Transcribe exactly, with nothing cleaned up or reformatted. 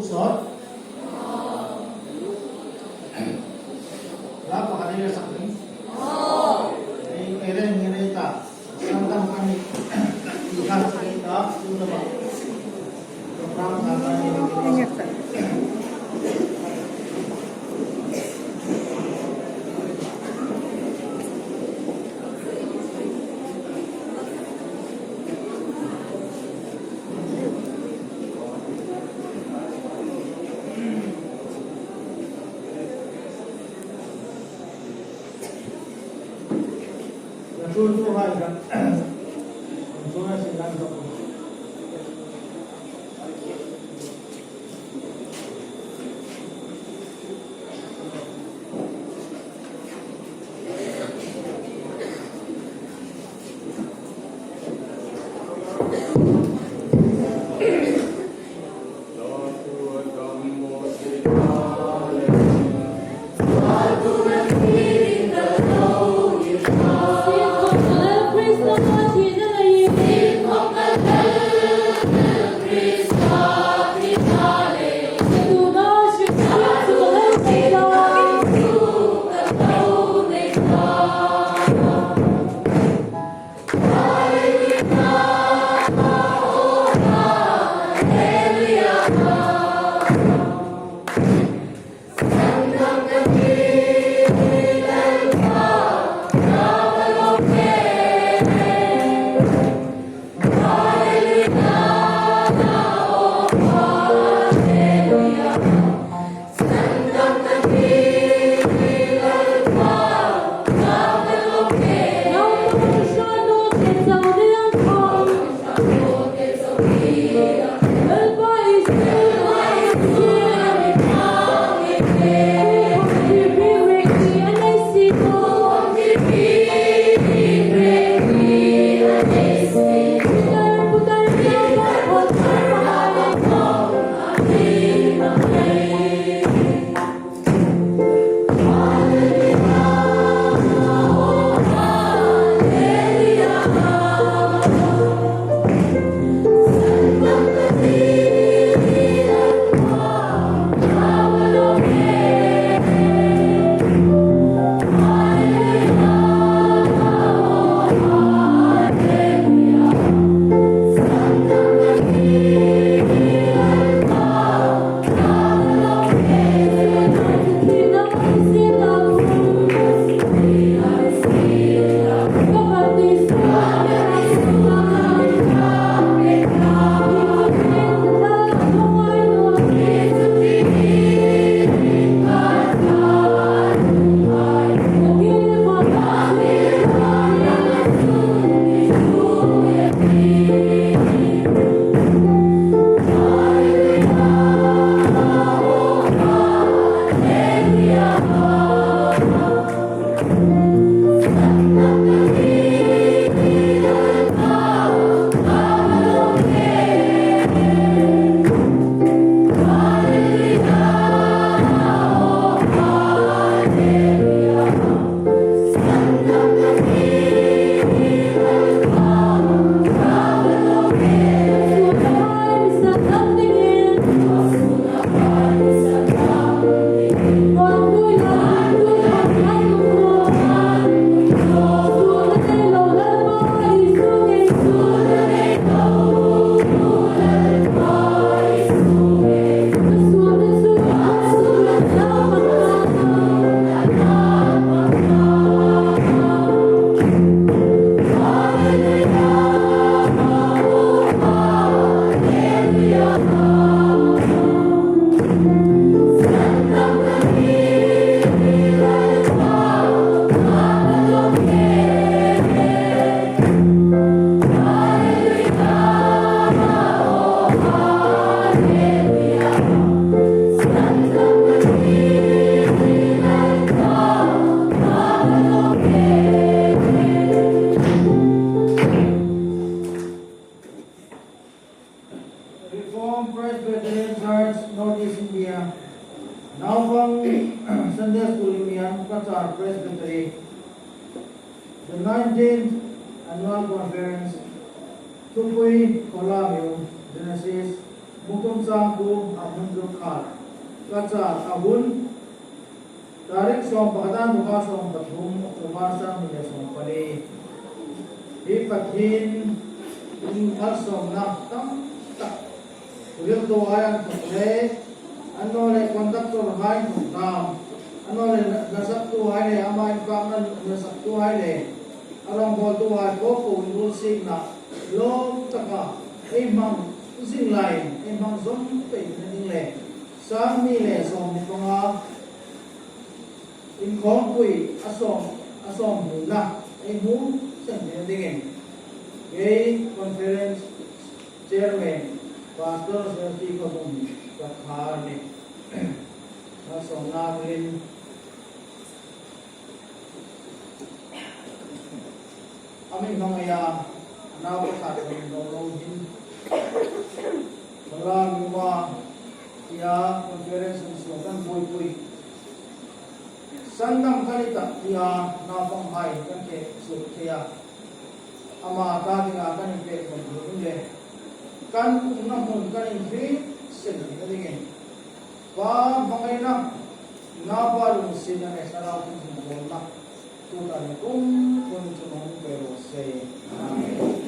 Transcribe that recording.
Sawt. La pakhat ei la sak ding. Ei, ei reng ngei ta. Sandam kan ni. Ikhlas ei ta. Sandam. Program kan ni. Reformed Presbyterian Church, North East India. Naupang Sunday School Union, Cachar Presbytery. The nineteenth Annual Conference, Thupui Kolam Genesis, Muktum Sangku, Amundu. Ka châr a hun, tarik sawm pakhat, nuhmei sawm pathum, October, sâng hni le sawm pali. Hi Pathien malsawmna tam tak, riltuhai inthawk le, annawleh conductor hai inthawk dam, annawleh hla-, hlasaktuhai le, ama inpakna hlasaktuhai le, a rawngbawltuhai po po inrulsiekna lawm taka ei hmang zing lai, ei hmang zawm peina ding le, sâng hni le sawmhni panga inkhawmpui a sawm, a sawmhnina ei hmu seng theina dingin, kei conference chairman, Pastor Sergi Khawbung ka thar ni. Malsawmna hmingin a mi hmangaia, a nau ka thar ni lo lo hin. Bala mi ma, tia conference in suo kan buoipui. Sandam kan ni tak tia, naupanghai kan ke suo tia. Ama ta dinga kan inpek hmun hmun le, kan umna hmun kan inhriet seng theina dingin, Pa hmangaina, Naupa lunginsietna le Thlarau Thienghlim bawlna, tuta le kum kum chu hmang pei raw se. Amen.